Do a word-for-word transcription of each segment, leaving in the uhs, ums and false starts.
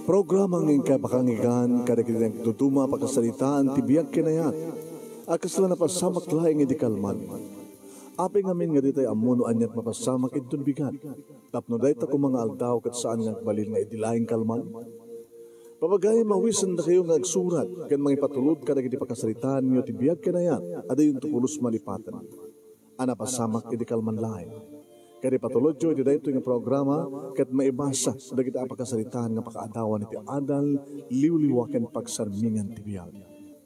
Programa nga inkay pakangigan kadagiti nagduduma a pakasaritaan ti biag ken ayat a kasla napasamak laeng idi kalman. Apay ngamin nga ditay ammo no aniat mapasamak inton bigat, tapno dayta koma nga aldaw ket saan nga agbalin nga idi laeng kalman? Papagayam, awisendakayo nga agsurat ken mangipatulod kadagiti pakasaritaanyo ti biag ken ayat a diyonto pulos malipaten a napasamak idi kalman laeng. Ket ipatulodyo iti daytoy nga programa ket maibasa dagiti a pakasaritaan nga pakaadawan iti adal, liwliwa ken pagsarmingan ti biag.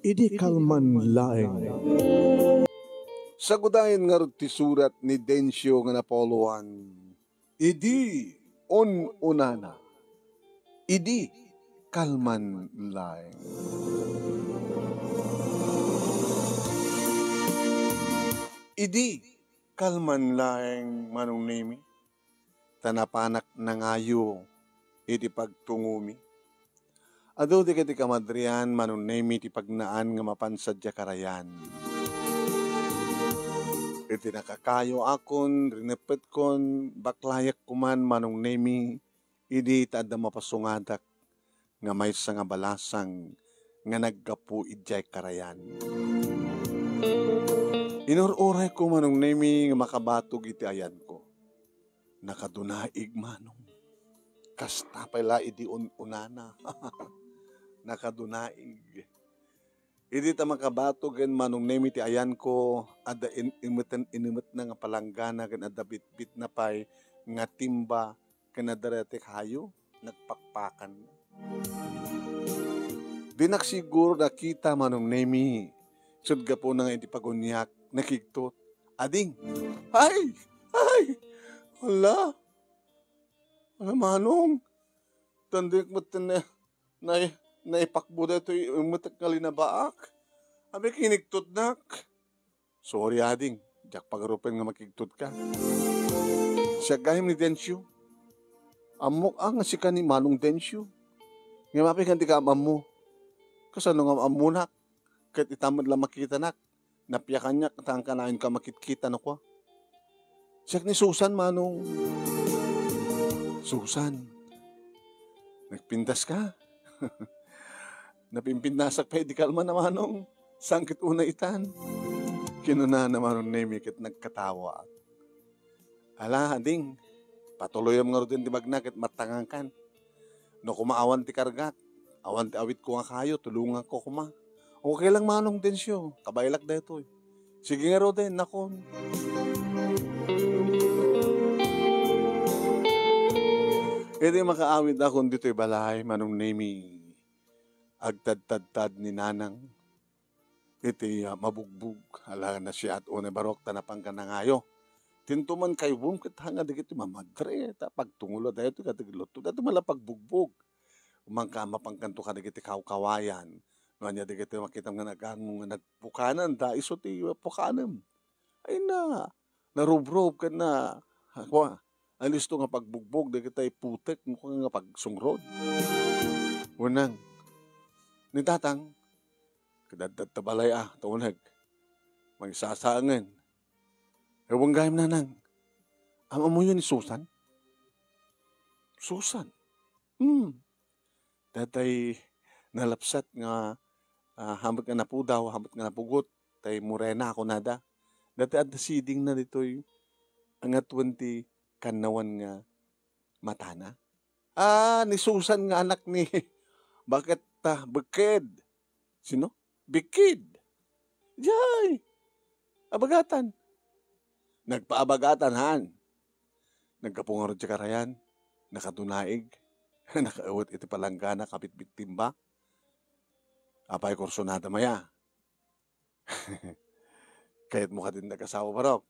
Idi kalman laeng. Sagudayen ngarud ti surat ni Dencio nga napuloan. Idi un-unana. Idi kalman laeng. Idi kalman laeng, Manong Nemi, ta napanak nangayo iti pagtungomi. Adu dagiti kamadrian, Manong Nemi, ti pagnaan nga mapan sadiay karayan. Iti nakakayoakon, rineppetkon, baklayak koman, Manong Nemi, idi ta adda mapasungadak nga maysa nga balasang nga naggapu idiay karayan. Inur-urayko, Manong Nemi, nga makabatog iti ayanko. Nakadunaig, Manong. Kasta pay la idi un-unana. Nakadunaig. Idi ta makabatog ken Manong Nemi ti ayanko, adda in-, imeten-, inimetna nga palanggana ken adda bitbitna pay nga timba ken adda daytoy kayo, nagpakpakan. Dinak siguro nakita, Manong Nemi. Sut gapuna nga iti paguniak, nakigtot. Ading! Ay! Ay! Hala! Hala, Manong! Tandek met na, na, naipakbo daytoy immetek nga linabaak. Apay kinigtotnak. Sorry, ading. Diak pagarupen nga makigtotka. Siak gayam ni Dencio. Ammok a nga sika ni Manong Dencio. Ngem apay nga dika am-ammo? Kasano nga am-ammonak? Ket ita met la makitanak, napiakanyak ta kanayon ka makitkita no kua. Siak ni Susan, Manong. Susan. Nagpintas ka? Napimpintasak pay idi kalman a, Manong. Saan ket unay itan? Kinunana, Manong Nemi, ket nagkatawa. Hala, ading, patuloyam ngaruden ti bagna ket mattangankan. No koma awan ti kargak, awan ti awitko nga kayo, tulonganko koma. Okay lang, Manong Dencio, kabaelak daytoy. Sige ngaruden, nakon. Idi makaawidakon ditoy balay, Manong Nemi, agtadtadtad ni Nanang iti, ah, mabugbog. Ala, nasiat unay barok ta napanka nangayo. Tinto man kaybom ket hanga dagiti mamadre, ta pagtungol daytoy kadagiti lutto. Daytoy man la pagbugbog. Umangka, mapankanto kadagiti kawkawayan. No ania dagiti makitam nga nagango nga nagpukanan, da isu ti pukanem. Ay na, narubrob ken na, kua, alisto nga pagbugbog dagiti putek, no kua nga pagsungrod. Wenang, ni Tatang, kadadtadta balay a, ta uneg. Mangsasaangen. Ewan gayam, Nanang. Am-ammoyo ni Susan? Susan? Hmm. Datay nalapsat nga, ah, hamet nga napudaw, hamet nga napugot, tay morena a kunada. Datay adda sidingna ditoy angatwen ti kannawan nga matana. Ah, ni Susan nga anak ni, bakit ta, Beked? Sino? Beked. Jay! Abagatan. Nagpaabagatan, han. Naggapu ngarud ti karayan, nakadunaig, nakaawet iti palanggana, kabitbit timba. Apay, kursunada maya. Kayatmo kadin nag-asawa, barok?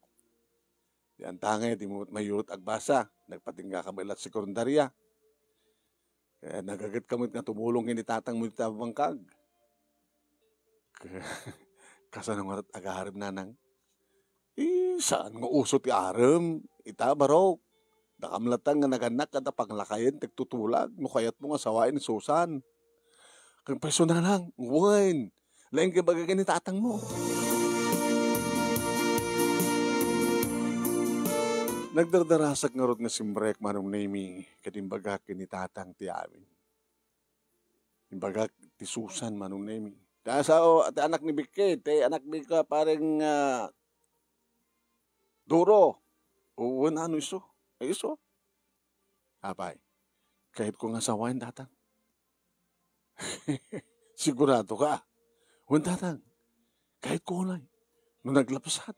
Di antangay, di mo mayurot agbasa. Nagpatingga ka met la sekundaria. Kaya nagaget ka met nga tumulong ken ni tatang mo iti abangkag. Kasano ngarud agarem, Nanang? Eh, saan nga uso ti arem? Ita, barok. Dakam latta nga nagannak kada panglakayen ti agtutulag no kayatmo nga sawaen ni Susan. Ken pay isu, Nanang, wen, laeng nga ibaga ken ni tatangmo. Nagdardarasak ngarud nga simrek, Manong Nemi, ket imbagak ken ni tatang ti amin. Imbagak ti Susan, Manong Nemi. Ti asawa, ti anak ni Vicky, ti anak ni ka-, pareng, ah, Duro. Wen, ano isu? Ay, isu. Apay, kayatko nga asawaen, Tatang. Sigurado ka? Wen, Tatang. Kayatko unay. No naglapsat,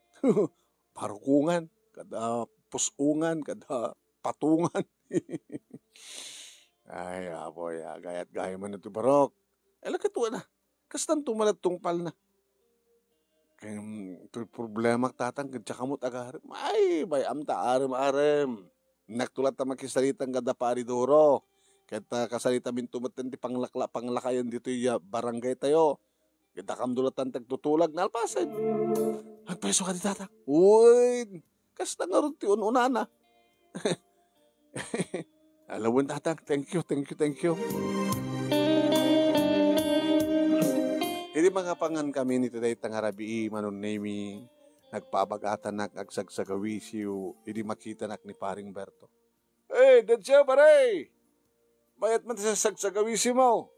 parukongan, kada pusungan, kada patungan. Ay, apo, ya, gayat gayam iti barok. Ay, laket na. Kastanto man a tungpalna. Ken, ti problema, Tatang, ket diak ammo agarem. Ay, bay-am ta arem-arem. Naktulat ta makisarita kada Pari Duro. Ket, ah, kasaritaminto met ti panglakla-, panglakayen ditoy, ah, barangay tayo. Ket dakam dulatan ti agtutulag nalpasen. Agpreso ka di, Tatang. Uy, kasta ngarud ti un-unana. Ala wen, Tatang. Thank you, thank you, thank you. Idi mangapangan kami iti dayta nga rabii, Manong Nemi, nagpabagatanak agsagsagawisiw idi makitanak ni Paring Berto. "Hey, Dencio, pare! Mayat man ti sagsagawisiwmo."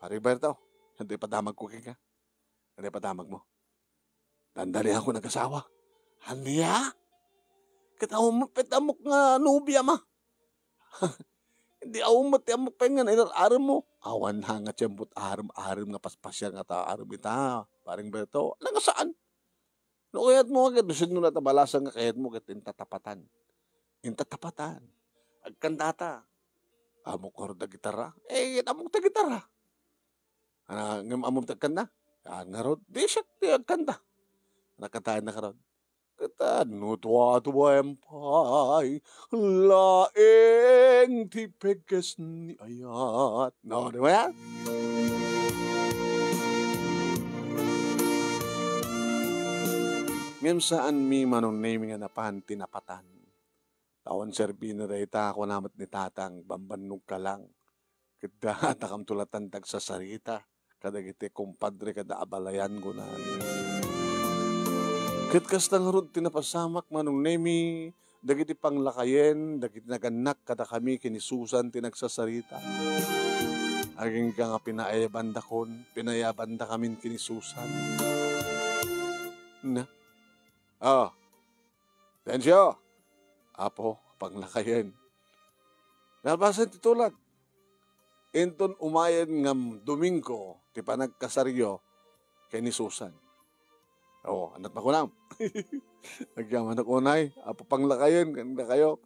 "Paring Berto, ania ti padamagko kenka? Ania ti padamagmo?" "Dandani ako nagasawa." "Ania? Ket awan met pay ti ammok nga nobiam a. Indi awan met ti ammok pay nga nairar-aremmo." "Awan nga tiempo ti arem-arem nga paspasiar nga ta-, arem ita, Paring Berto. Ala nga saan. No kayatmo nga ket, no sino la ta balasang nga kayatmo ket intatapatan. Intatapatan. Agkantata." "Ammok ngarud a gitara?" "Eh, ammok ti gitara." "Ana, ngem ammom ti agkanta?" "Ah, ngarud, di siak ti agkanta." Nagkantaenna ngarud. "Ket no tuatuem pay, laeng ti peges ni ayat." No, di ba yan? Ngem saanmi, Manong Nemi, nga napan ti napatan. Ta awan serbina dayta, kuna met ni Tatang, bambannogka lang. Ket da, dakamto latta ti agsasarita kadagiti kumpadre kada abalayan, kunana. Ket kasta ngarud ti napasamak, Manong Nemi, dagiti panglakayen, dagiti nagannak kadakami ken ni Susan ti nagsasarita. Agingga nga pinaayabandakon, pinaayabandakamin ken ni Susan. Na? Ah, Dencio! Apo, panglakayen. Nalpasen ti tulag. Inton umayen nga Domingo ti panagkasaryo ken ni Susan. O, ania ti makunam? Agyamanak unay, Apo, panglakayen, ken dakayo.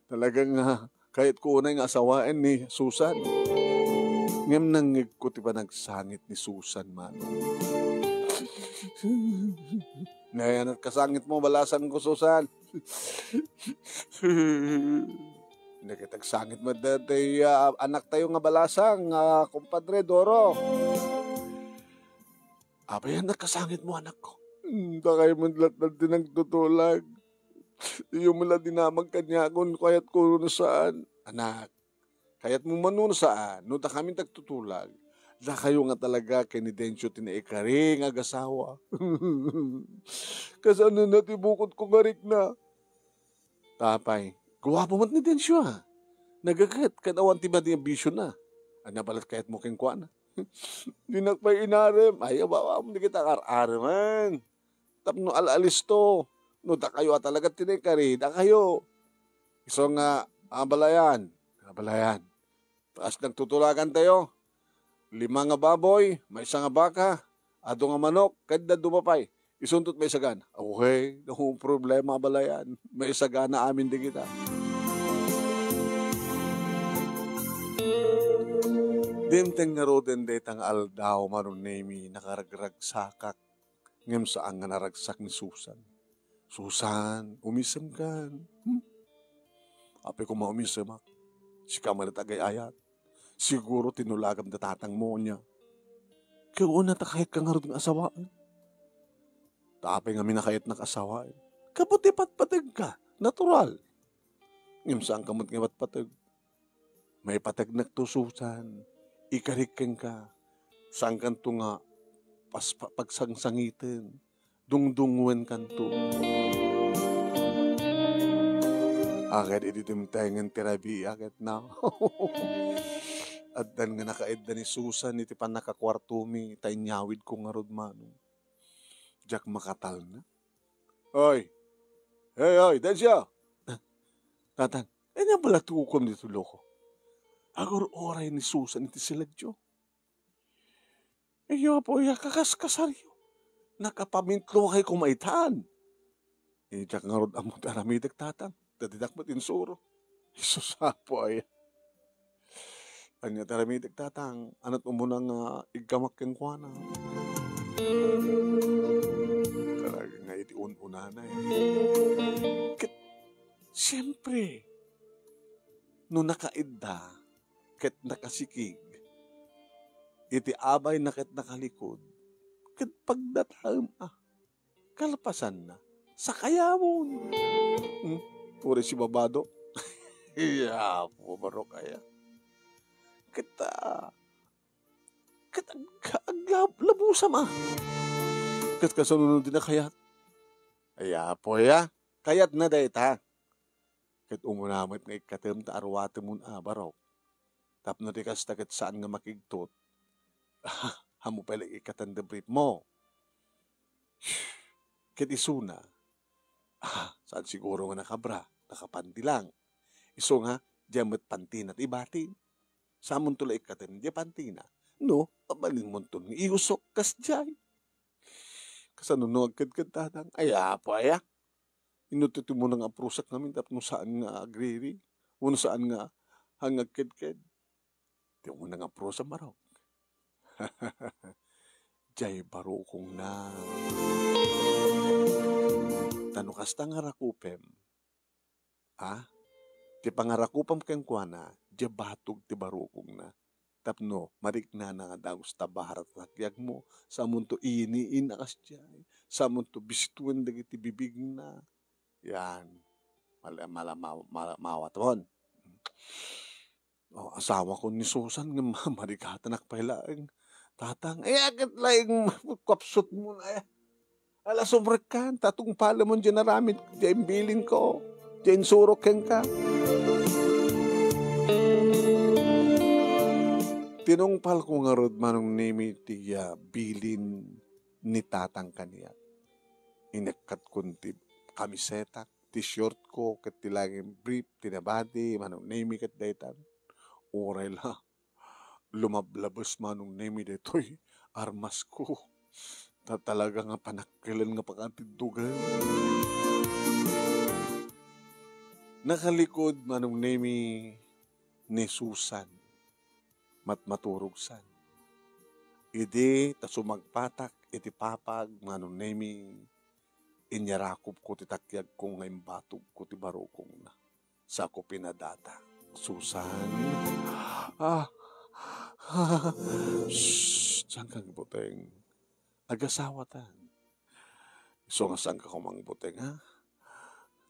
Talaga nga, kayatko unay nga asawaen ni Susan. Ngem nangngegko ti panagsangit ni Susan, Manong. Nay, ania ti kasangitmo, balasangko, Susan? Ania ket ti agsangit met dayta, ah, anaktayo nga balasang, ah, kumpadre Doro. Apay, ania ti kasangitmo, anakko? Hmm, dakayo met latta ti nagtutulag. Diyo met la dinamag kaniakon, kayatko wenno saan. Anak, kayatmo man wenno saan, no dakami ti agtutulag, dakayo nga talaga ken ni Dencio ti naikari nga agasawa. Kasanna ti bukod ko nga rikna. Apay, guapo met ni Dencio, a. Nagaget, ken awan ti madi a bisiona. Ania balet kayatmo kenkuana? Dinak pay inarem. Ay, ababaam, dagita ar-aremen. Tapno al-alisto. No dakayo a talaga ti naikari, dakayo. Isu nga, abalayan. Abalayan. Kas nagtutulagantayo, lima nga baboy, maysa nga baka, adu nga manok, ken dadduma pay. Isunto ti maisagana. Okay, no problema, abalayan. Maisagana amin dagita. Dimteng ngaruden dayta nga aldaw, Manong Nemi, nakaragragsakak. Ngem saan nga naragsak ni Susan. "Susan, umisemkan." "Hmm? Apay koma umisemak? Sika met agay-ayat. Siguro tinulagam da tatangmo, ania? Ket una ta kayatka ngarud nga asawaen." "Ta apay ngamin a kayatnak asawaen? Gapu ti patpategka. Natural." "Ngem saanka met nga ipatpateg." "Maipategnak to, Susan. Ikarik kenka. Saankanto nga pas-, pa-, pagsangsangiten. Dungdungngoenkanto." Aged idi dimtengen ti rabii, aged na. Addan nga nakaidda ni Susan iti pannakakuartomi ta inyawidko ngarud, Manong. Diak makatalna. Oy! Hey, oy, Densyo! Ah, Tatang, ania bala ti ukom ditoy, loko? Agur-uray ni Susan iti siledyo. Iyo, Apo, ya, kakaskasaryo. Nakapamintlokay koma itan. Eh, diak ngarud ammo ti aramidek, Tatang. Dadidak met insuro. Jesus, Apo, aya. Ania ti aramidek, Tatang? Ania't umuna nga iggamak kenkuana? Talaga nga iti un-unana, eh. Ket, siempre, no nakaidda, ket nakasikig, iti abayna ket nakalikod, ket pagdataem a, kalpasanna, sakayamon. Hmm? Uray si Babado. Iya, Apo, barok aya. Ket, ah, ket ag-, ag-, labusam a. Ket kasano no di na kayat? Ay, Apo, ya. Kayatna dayta. Ket umuna met nga ikkatem ta aruatemon a, barok. Tapno di kasta ket saan nga makigtot. Ammo pay la ikkatem ti briefmo. Ket isuna, ah, saan siguro nga nakabra, nakapanti lang. Isu nga, diay met pantina ti ibati. Saanmonto la ikkatem diay pantina. No, mabalinmonto nga iusok kasdiay. Kasano no agkedked, Tatang? Ay, Apo, aya. Inno ti umuna nga aprusak ngamin tapno saan nga agriri, wenno saan nga, nga agkedked. Ti umuna nga aprusak, barok. Diay barukongna. Ta no kasta nga rakupem, a, ti pangarakupem kenkuana, diay batog ti barukongna. Tapno mariknana nga dagus ta barat ti agyagmo, saanmonto iniin a kasdiay, saanmonto bisituen dagiti bibigna. Yan. Mala-, mala-, ma-, ma-, mawaton. O, asawakon ni Susan nga ma-, marigatanak pay laeng. Tatang, ay, ket laeng kapsutmon, ay. Ala, sumrekkan, ta tungpalemon diay aramid, diay imbilinko, diay insurok kenka. Tinungpalko ngarud, Manong Nemi, ti, ah, bilin ni Tatang kaniak. Inekkatkon ti kamisetak, ti shortko, ket ti laeng brief, ti nabati, Manong Nemi, ket daytan. Uray la, lumablabes, Manong Nemi, daytoy armasko. Ta talaga nga panakkelen nga pakatiddogen. Nakalikod, Manong Nemi, ni Susan, matmaturogsan. Idi ta sumagpatak iti papag, Manong Nemi, inyarakopko ti takyagko nga imbatogko ti barukongna. Sako pinadata. Susan. Ah. Shh, saanka agbuteng. Agasawatan. Isu nga saanka koma agbuteng, a?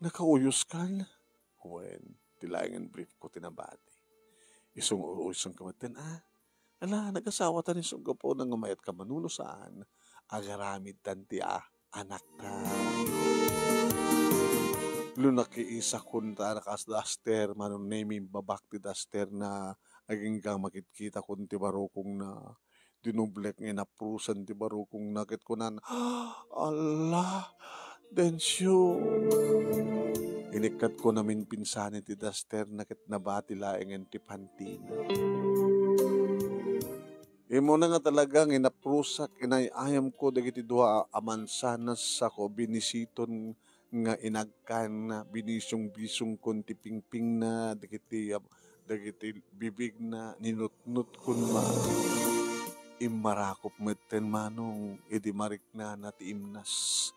Nakauyoskan? Wen, ti laengen briefko ti nabati. Isu nga uuyoskanka metten, a? Ala, nagasawatan isu gapuna nga mayatka mano no saan. Agaramidtan ti, a, anakta. No nakiisakon ta a kas daster, Manong Nemi, imbabak ti dasterna, agingga makitkitakon ti barukongna. Dinoblek nga inaprusan ti barukongna ket kunan, "Ala, Densyo!" Inikkatko naminpinsan iti dasterna ket nabati laengen ti pantina. Immuna nga talaga nga inaprusak, inay-ayamko dagiti dua a mansanas sako binisiton nga inagkan, binisyong-bisyongkon ti pingpingna, dagiti, dagiti bibigna, ninutnotkon man. Immarakop metten, Manong, idi mariknana ti imnas.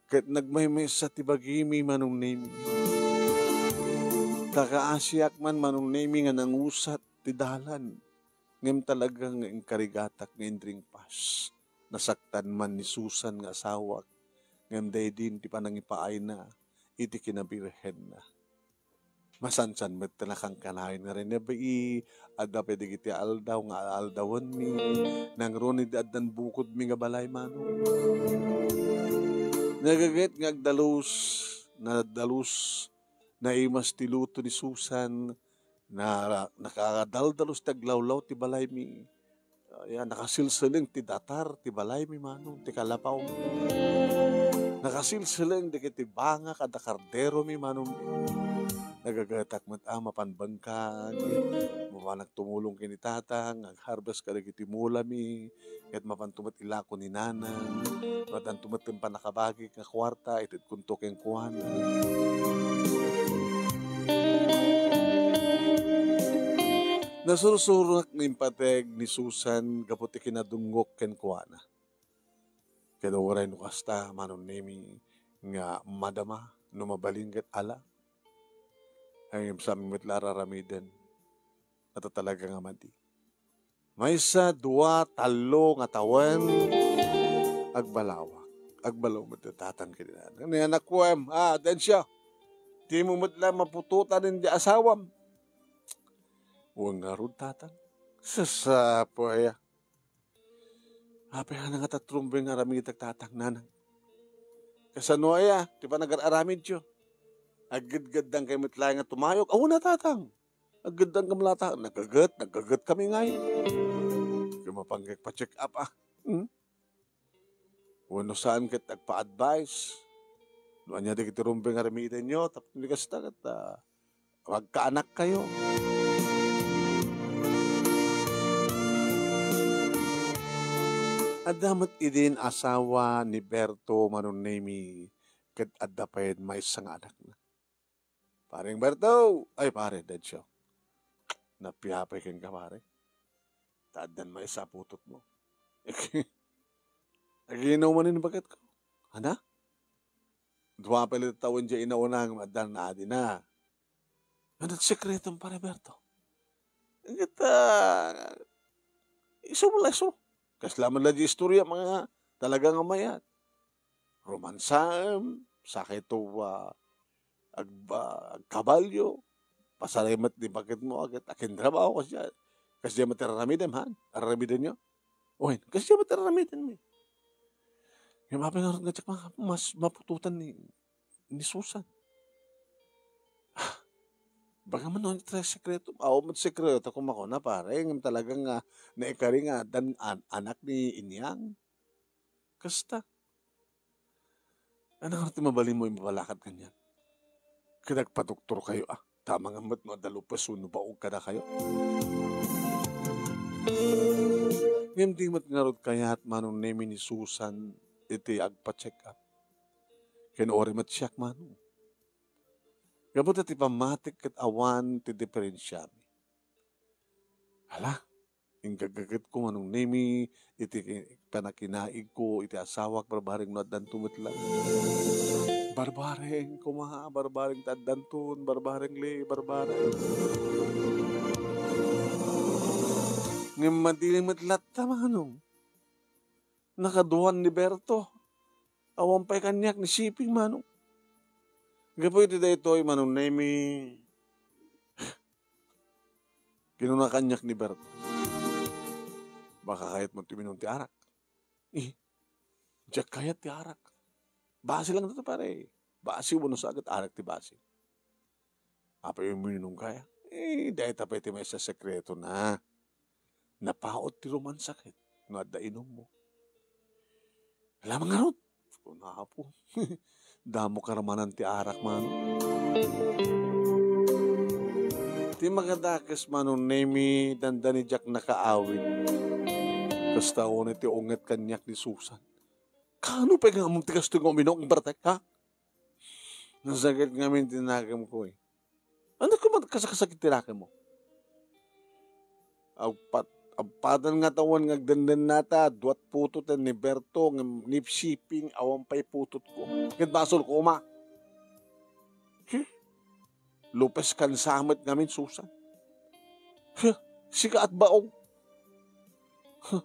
Ket nagmaymaysa ti bagimi, Manong Nemi. Ta kaasiak man, Manong Nemi, nga nangusat ti dalan. Ngem talaga nga inkarigatak nga indringpas. Nasaktan man ni Susan nga asawak, ngem daydin ti panangipaayna iti kinabirhenna. Masansan met ta nakankanayon nga rin, nabii, adda pay dagiti aldaw nga aldawenmi, nangruna idi addan bukodmi nga balay, Manong. Nagaget nga agdalus, nadalus, naimas ti luto ni Susan, Na, nakadaldalus ti aglawlaw ti balaymi. Ah, ya, nakasilsileng ti datar ti balaymi, Manong, ti kalapaw. Nakasilsileng dagiti bangak a dakarderomi, Manong. Nagagetak met a mapan bengkag, mapanak tumulong ken ni Tatang, ag-harvest kadagiti mulami, ket mapanto met ilako ni Nanang, no addanto met ti pannakabagi nga kuarta, itedkonto kenkuana. Nasursuroak nga impateg ni Susan gapu ti kinadungngok kenkuana. Ket uray no kasta, Manong Nemi, nga madama no mabalin ket ala. Ay, saan met la ar-aramiden. Ata talaga nga madi. Maysa, dua, tallo nga tawen, agbalawak. Agbalaw met ti tatang ken ni nanang. Ni anakko, em, ah, Densyo, dimo met la maputotan iti asawam. Wen ngarud, tatang. Sasapo aya. Apay a nangatatrumbe nga aramidak, tatang, nanang. Kasano aya ti panagar-aramidyo? Aggadgaddan kayo met laeng nga tumayok. Awan a, tatang. Aggaddan kami lata. Naggaget, naggaget kami ngay. Kaya mapanggek pa check up, ah. Hmm? Wenno saan ket agpa-advise. No ania dagiti rumbeng nga aramidenyo, tapno di kasta ket, ah, magkaanakkayo. Adda met idin asawa ni Berto, Manong Nemi, ket adda pay maysa nga anakna. Pareng Berto! Ay, pare, Densyo. Napiapay kenka, pare. Ta addan maysa a putotmo. Aginom manen, baketko. Ana? Dua pay la ti tawen diay inauna nga addan adina. Ano ti sekretom, pare Berto? Ket, ah, isu mo la isu. Kasla man la di istorya, mga talaga nga mayat. Romansaem, sakay to, ah, agba-, agkabalyo. Pasarem met di baketmo, aket, akin trabaho, kasdiay. Kasdiay met aramidem, han? Aramidenyo? Oy, kasdiay met aramidenmi. Ngem apay ngarud nga diak ma-, mas maputotan ni, ni Susan? Ah, baka man no, iti sekreto. Aw, met sekreto, kumakuna, pare. Ngem talaga nga naikari nga addan an-, anak ni Inyang. Kasta. Ano nga ti mabalin mo ibalakad kaniak? Ket agpadoktorkayo, a. Ta amangan met no adda lupes wenno baog kadakayo. Ngem di met ngarud kayat, Manong Nemi, ni Susan iti agpa-check up. Ken uray met siak, Manong. Gapu ta ti pammatik ket awan ti diferensiami. Hala, inggaggagetko, Manong Nemi, iti ki-, pannakinaigko iti asawak, barbareng no addanto met la. Barbareng koma, barbareng ta addanton, barbareng li, barbareng. Ngem madi met latta, Manong. Nakaduan ni Berto. Awan pay kaniak ni Siping, Manong. Gapu iti daytoy, Manong Nemi, kinuna kaniak ni Berto, "Baka kayatmo ti uminom ti arak?" "Eh, diak kayat ti arak." "Basi lang dayta, pare. Basi wenno sa ket arak ti basi." "Apay uminom kaya?" "Eh, dayta pay ti maysa sekretona. Napaut ti romansa ket no adda inummo." Alam ngarud, kuna Apo. Damo karmanan ti arak, man. Ti makadakes, Manong Nemi, dandani diak nakaawid. Kasta unay ti unget kaniak ni Susan. Kaano pay nga ammom ti kastoy nga uminom, bartek, ha? Nasakit ngamin ti nakemko, eh. Ano ka man kasakasakit ti nakemmo? Agpat-, agpatan nga tawen nga agdendennata, duat putoten ni Berto, ngem ni Siping, awan pay putotko. Ket basolko, uma. Hmm? Lupes kansamet ngamin, Susan. Huh, sika at baong. Huh,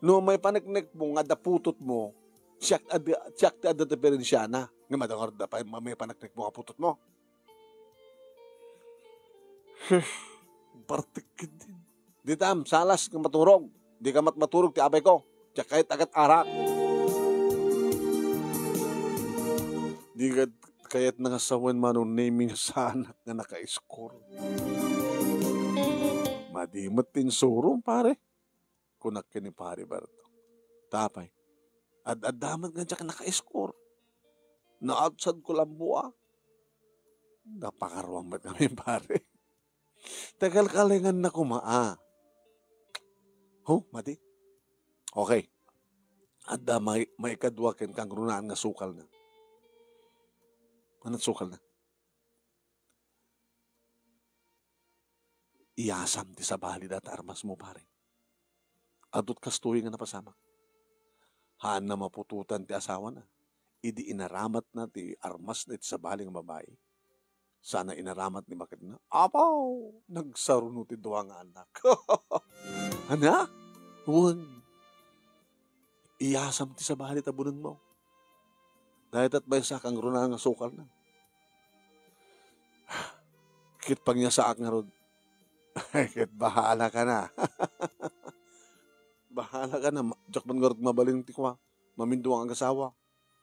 no maipaneknekmo nga adda putotmo, siak adda, siak ti adda diferensiana. Nga madangor da pa, maipaneknekmo nga putotmo. Huh, bartek ketdin. Ditam, salas nga maturog. Dika met maturog ti apay ko. Diak kayat agat arak. Di ket kayatna nga sawen, Manong Nemi, nga saanak nga nakaiskur. Di met ti insurom, pare. Kunak ken ni Pare Berto. Tapay. Ad-adda met nga diak nakaiskor. Naadsadko lang bua. Napakaruang met kami, pare. Tagalkalenganna koma, a. Ho, madi? Okay. Adda may, maikadua ken kangrunaan nga sukalna. Anat sukalna? Iyasam ti sabali data armasmo, pare. Adut kastoy nga napasamak. Haanna maputotan ti asawana. Idi inaramatna ti armasna iti sabali nga babai, sana inaramat ni baketna. Apaw! Nagsaruno ti dua nga anak. Ana? Wen. Iyasam ti sabali ta bunenmo. Dayta ti maysa a kangrunaan nga sukalna. Ket pagyasaak ngarud. Ket bahala ka na. Bahala ka na. Ma-, diak man ngarud mabalin ti kua. Mamindua nga agasawa.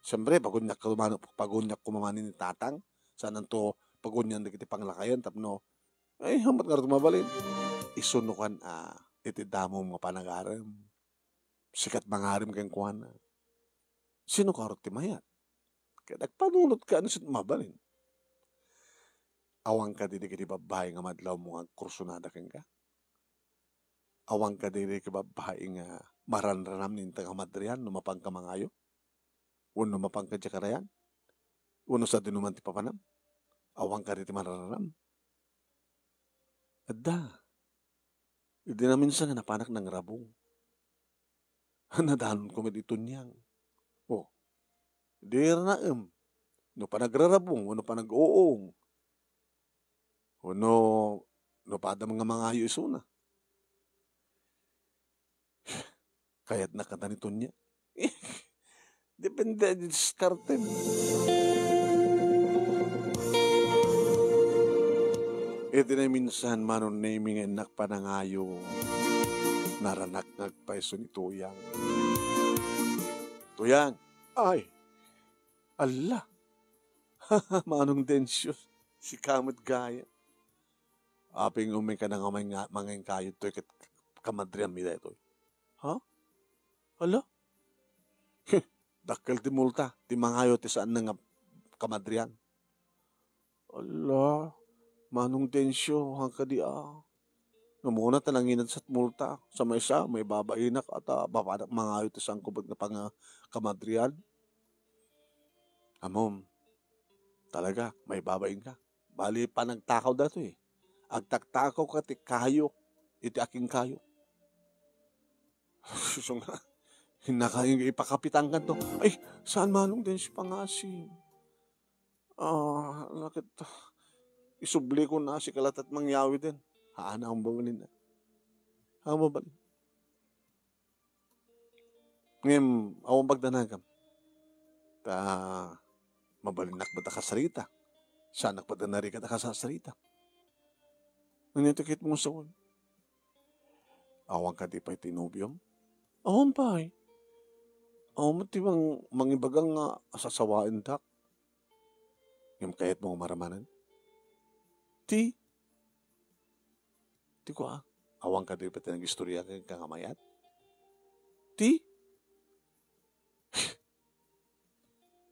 Siyempre, paguniak ka man, paguniak ko man ni tatang. Saanto pagunian dagiti panglakayen tapno, ay, hamat ngarud mabalin. Isu no kuan a, iti damo nga panagarem. Sikat mangarem kenkuana. Sino karot ti mayat? Ket agpanunotka no sino mabalin. Awan kadi dagiti babbai nga madlawmo nga agkursunada kenka? Awan kadi dagiti babbai nga maranranam ninta nga madrian no mapanka mangayo? Wenno mapanka diay karayan? Wenno sadino man ti papanam? Awan kadi ti maranranam? Adda. Idi naminsan nga napanak nangrabong. Nadanonko met iti tuniang. O, di ranaem. No panagrarabong, wenno panag-uong. Wenno, no padam nga mangayo isuna. Kayatna kata ni Tonya. Depende ti diskartem. Iti naminsan, Manong Nemy, nga innak panangayo, naranak nga agpayso ni Tuyang. Tuyang! Ay! Alla! Manong Dencio, sika met gayam. Apay nga umay ka na nga manga-, mangankayod toy ket kamadrianmi daytoy. Ha? Hala? Dakkel ti multa, ti mangayo ti saan nga kamadrian. Ala, Manong Dencio, han kadi a. Ngem una ta nanginad sa multa, sa maysa, maibabainak, ta babanak mangayo ti sangkubet nga panga-, kamadrian. Ammom, talaga, maibabain ka. Bali, panagtakaw datoy. Agtaktakaw ka ti kayo, iti akin kayo. Susunga, hinakayo ipakapitan kanto. Ay, saan Manong Dencio pangasim? Ah, lakit, isubli ko na si kalatat mangyawiden. Haan, ang babalin na. Ang babalin. Ngem, awan pagdanagam. Ta, mabalinnak met a kasarita. Saanak met a narigat a kasasarita. Ngem, iti kit mo sa wan. Awan kadi pay ti nobiom? Awan pay. Awan met ti mang-, mangibaga nga asasawaendak. Ngem kayatmo nga maramanen? Ti, ti kua, awan kadi pay ti nag-istorya kenka nga mayat? Ti,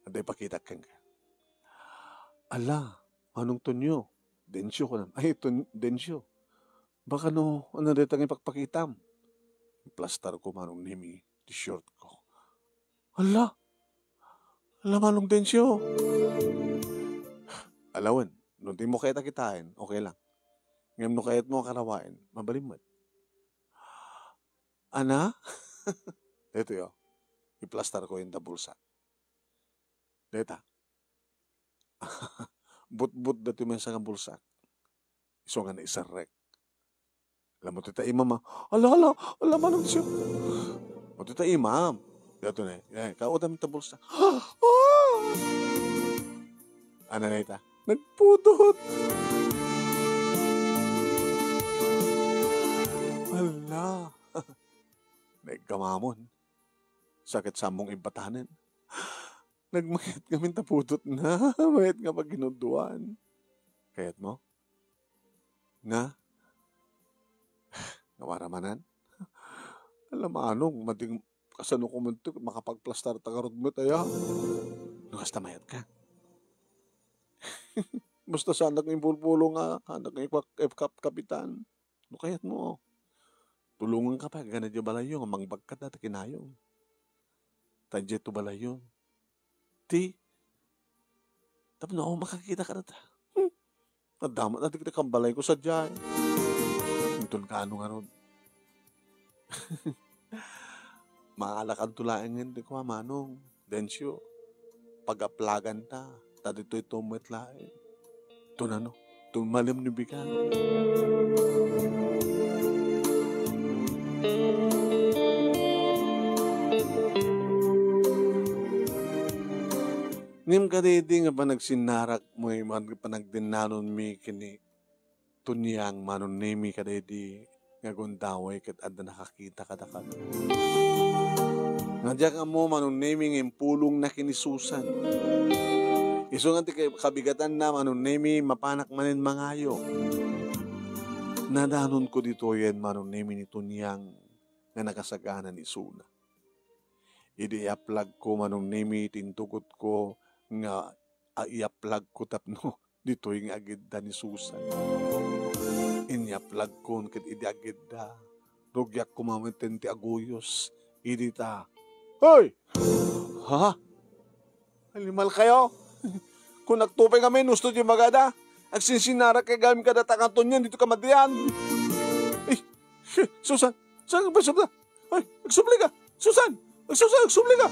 adda ipakitak kenka. Ala, Manong Tonyo, Dencio kunam. Ay, Ton-, Dencio. Baka no, ano dayta nga ipakpakitam? Plastar ko, Manong Nemy, ti short ko. Ala! Ala, Manong Dencio! Alawen, no di mo kayat a kitaen, okay lang. Ngem no kayat mo a karawaen, mabalin met. Ana? Daytoy, o. Iplastar ko inta bulsa. Dayta. Butbot daytoy maysa nga bulsa. Isu nga naiserrek. Ala mo ti ta imam, a. Ala, ala, ala, Manong Sir. Mo ti ta imam. Daytoy na, eh, kaudam ta bulsa. Ah! Ana na ita. Nagpudot. Ala. Nagkamamon. Sakit sa ammong ibbatanen. Nagmayat ngamin ta pudot na. Mayat nga pagginuduan. Kayat mo? Nga? Nawara manen? Ala, Manong, mading, kasano ko man ti makapagplastar ta garud met aya? No kasta, mayat ka. Basta saanak nga impulpulong nga, anak nga ipag-, ipkap-, kapitan. No kayat mo, tulongan ka pa, gana di balayyo, nga mangbagka dati kinayo. Ta diay to balayyo. Ti, tapno ako makakita ka data. Hmm. Nadama na ti kambalay ko sadiay. Inton kaano nga rod. Maalakan to laeng ti kua, Manong Dencio. Pagaplagan ta. Ta ditoy to met laeng. Tunano? Tumalem ni bigan. Ngem kadaydi nga panagsinnarak mo, man-, panagdennanonmi ken ni Tonyang, Manong Nemi, kadaydi nga gundaway ket adda nakakita kadakami. Nga diak ammo, Manong Nemi, nga impulongna ken ni Susan. Isu nga ti ka-, kabigatanna, Manong Nemi, mapanak manen mangayo. Nadanonko ditoyen, Manong Nemi, ni Tonyang nga nakasagana ni isuna. Idi iyaplagko, Manong Nemi, ti intugotko nga a-, iyaplagko tapno ditoy nga agidda ni Susan. Inyaplagkon ket idi agidda, rugiak koma metten ti aguyos. Idi ta, "Hoy! Ha? Animal kayo? Kunak to pay ngamin, husto diay magada. Agsinsinnarak kay gamin kadata nga Tonyang ditoy kamadrian." Ay, Susan! Susan, agsubli ka! Ay, agsubli ka! Susan! Ay, Susan, agsubli ka!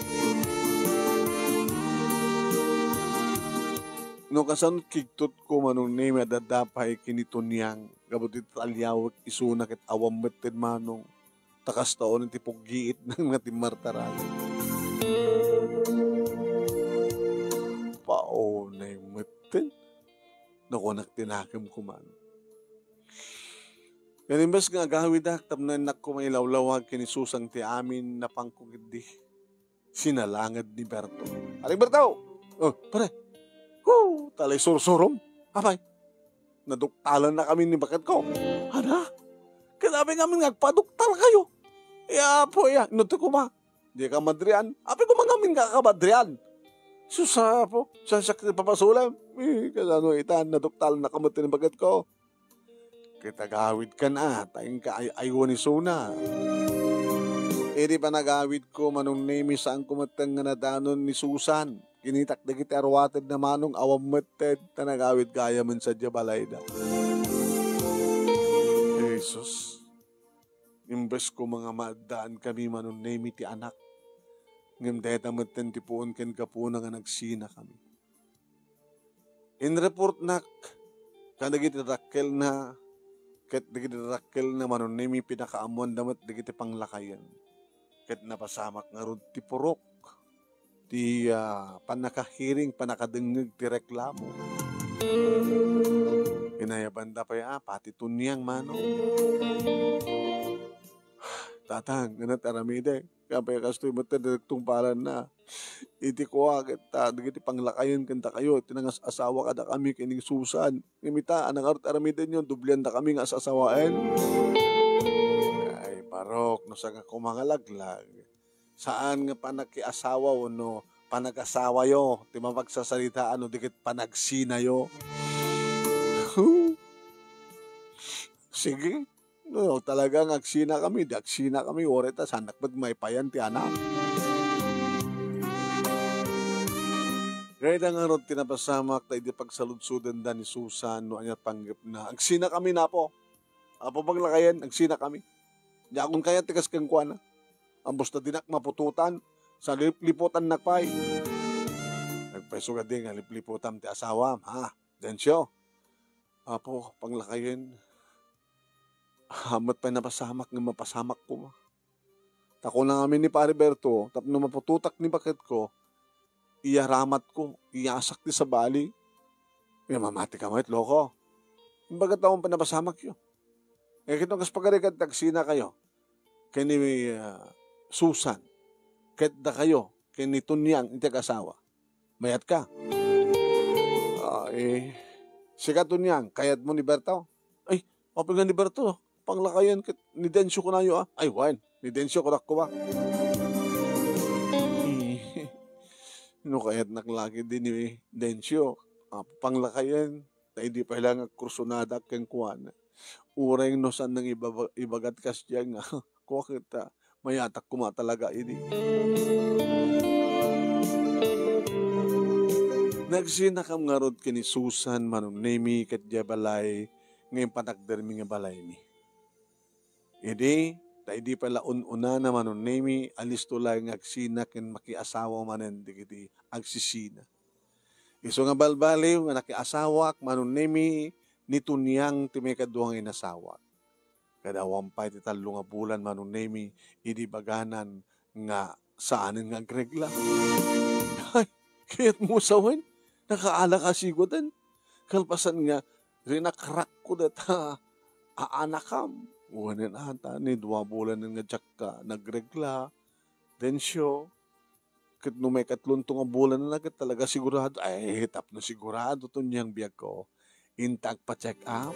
No kasano kigtot ko, Manong Nemi, a dadapay ken ni Tonyang, gapu ti taliawek isuna ket awan metten, Manong, ta kasta unay ti puggiitna nga timmartaragan. Paunay metten. No kunak ti nakemko, Manong. Ngem imbes nga agawidak tapno innak ko mailawlawag ken ni Susan ti amin, napangko ketdi. Sinalanged ni Berto. "Aling Berto!" "Oh, pare." "Hoo, talay sursurom. Apay, naduktalannakami ni baketko." "Ada? Ket apay ngamin nga agpaduktalkayo?" "Ya, apo, ya, inuntek koma. Di ka madrian. Apay koma ngamin nga kamadrian?" "Sus, apo, saan siak ti papasulem? Eh, kasano ita, naduktalannaka met ni baketko." Ket agawidkan a, ta inka ay-aywan isuna. Idi panagawidko, Manong Nemi, saanko metten nga nadanon ni Susan. Kinitak dagiti aruatenna, Manong, awan metten, ta nagawid gayamen sadiay balayda. Jesus. Imbes koma nga maaddaankami, Manong Nemi, ti anak, ngem dayta metten ti puon ken gapuna nga nagsinakami. Inreportnak kadagiti dakkelna, ket dagiti dakkelna, Manong Nemi, pinakaammoanda met dagiti panglakayen. Ket napasamak ngarud ti purok ti, ah, pannakahearing, pannakadengngeg ti reklamo. Inayabanda pay a, pati Tonyang, Manong. Tatang, ania ti aramidek? Apay kastoy met ti nagtungpalanna. Iti kua ket, ah, dagiti panglakayen ken dakayo, iti nangas-asawa kadakami ken ni Susan. Ngem ita, ania ngarud ti aramidenyo, dobliandakami nga as-asawaen? Ay, barok, no saan nga koma nga laglag. Saan nga panakiasawa wenno panagasawayo ti mapagsasaritaan no di ket panagsinayo. Sige. No talaga nga agsinakami, di agsinakami, uray ta saanak met maipayan ti anak. Dayta ngarud ti napasamak ta idi pagsaludsodenda ni Susan no ania ti panggepna. Agsinakami, Apo. Apo, panglakayen, agsinakami. Diakon kayat ti kas kenkuana. Ammos ta dinak maputotan, sa liplipotannak pay. Nagpayso kadi nga liplipotam ti asawam, ha? Dencio? Apo, panglakayen. Amet pay napasamak nga mapasamak koma. Ta kuna ngamin ni Pare Berto, tapno maputotak ni baketko, iyaramatko, iyasak ti sabali. Nga mamati ka met, loko. Imbagak ta awan pay napasamakyo. Eh, ket no kas pagarigat, agsinakayo ken ni, ah, Susan, ket dakayo ken ni Tonyang iti ag-asawa. Mayat ka? Ah, eh, sika, Tonyang, kayatmo ni Berto? Ay, apay nga ni Berto? panglakayen ket ni Dencio kunayo, a. Ay, wen, ni Dencio kunak koma. No kayatnak la ketdi ni Dencio, a, panglakayen, ta idi pay la nga agkursonadak kenkuana. Uray no saan nang ibaba-, ibagat kasdiay nga, kua ket, a, mayatak koma talaga idi. Nagsinakam ngarud ken ni Susan, Manong Nemi, ket diay balay nga impanakdermi nga balaymi. Idi, ta idi pay la un-unana, Manong Nemi, alisto laeng nga agsina ken makiasawa manen dagiti agsisina. Isu nga balbaliw nga nakiasawak, Manong Nemi, ni Tuniang ti maikadua nga inasawak. Kada awan pay ti tallo nga bulan, Manong Nemi, idi baganan nga saanen nga agregla. Ay, kayatmo sawen? Nakaala ka siguden? Kalpasan nga, rinakrakko dayta aanakam. Wen, ata, ni dua bulanen nga diak nagregla. Dencio, ket no maikatlonto nga bulan na ket talaga sigurado, ay, tapno sigurado, Tuniang biagko. Inta agpa-check up.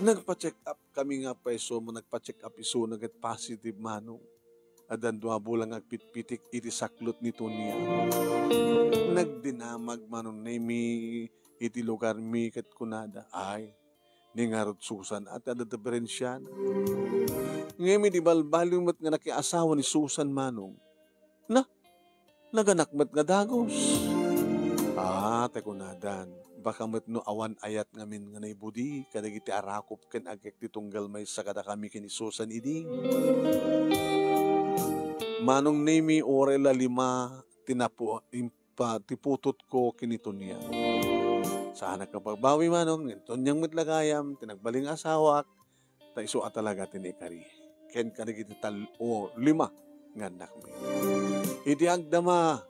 Nagpa-check up kami nga pay isu, nagpa-check up isuna ket positive, Manong. Addan dua bulan nga agpitpitik iti saklot ni Tuniang. Nagdinamag, Manong Nemi, iti lugarmi ket kunada, ay, ni ngarud Susan, ati adda diferensiana. Ngem idi balbaliw met nga nakiasawa ni Susan, Manong, na, naganak met nga dagus. Ah, ti kunadan, baka met no awan ayat ngamin nga naibudi kadagiti arakop ken agek ti tunggal maysa kadakami ken ni Susan idi. Manong Nemi, uray la lima ti napu-, im-, pa, ti putotko ken ni Tuniang. Saanak nga pagbawi, Manong, ngem Tuniang met la gayam ti nagbalin nga asawak, ta isu a talaga ti naikari. Ken kadagiti tal-, o, lima nga annakmi. Idi agdama,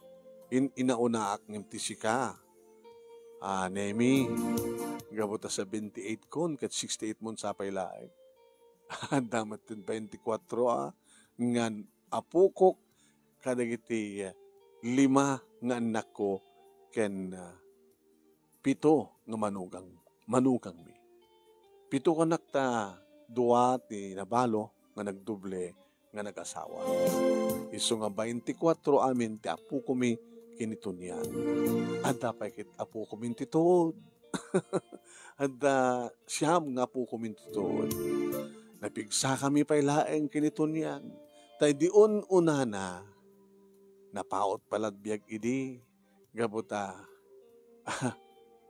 in-, inaunaak ngem ti sika, a, Nemi, gapu ta seventy-eight kon ket sixty-eight mon sapay laeng. Adda met ti twenty-four a, ngan apokok kadagiti, eh, lima nga annakko ken, ah, pito nga manugang-, manugangmi. Pito kanak ta dua ti nabalo nga nagdoble nga nagasawa. Isu nga twenty-four amin ti apokomi ken ni Tuniang. Adda pay ket apokomi ti tuod. Adda siam nga apokomi ti tuod. Napigsakami pay laeng ken ni Tuniang. Ta idi un-unana, napaut pay la ti biag idi, gapu ta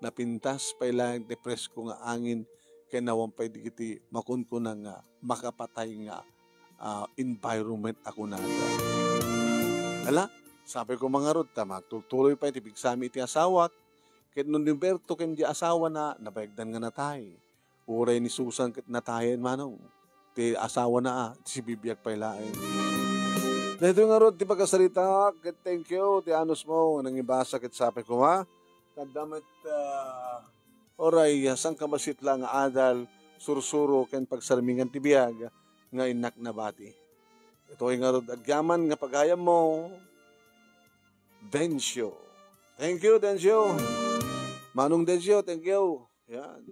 napintas pay laeng ti presko nga angin ken awan pay dagiti makunkuna nga makapatay nga, ah, environment a kunada. Ala, sapay koma ngarud ta magtutuloy pay ti pigsami iti asawak, ket no ni Berto ken di asawana, nabayagdan nga natay. Uray ni Susan ket natayen, Manong. Ti asawana, a, ti sibibiag pay laeng. Daytoy ngarud ti pagkasarita, ket thank you, ti anusmo, nangibasa ket sapay koma. Tadda met, ah, uray, ah, sangkabassit la nga adal, sursuro, ken pagsarmingan ti biag, nga innak nabati. Itoy ngarud agyaman nga pagayammo, Dencio. Thank you, Dencio. Manong Dencio, thank you. Yan.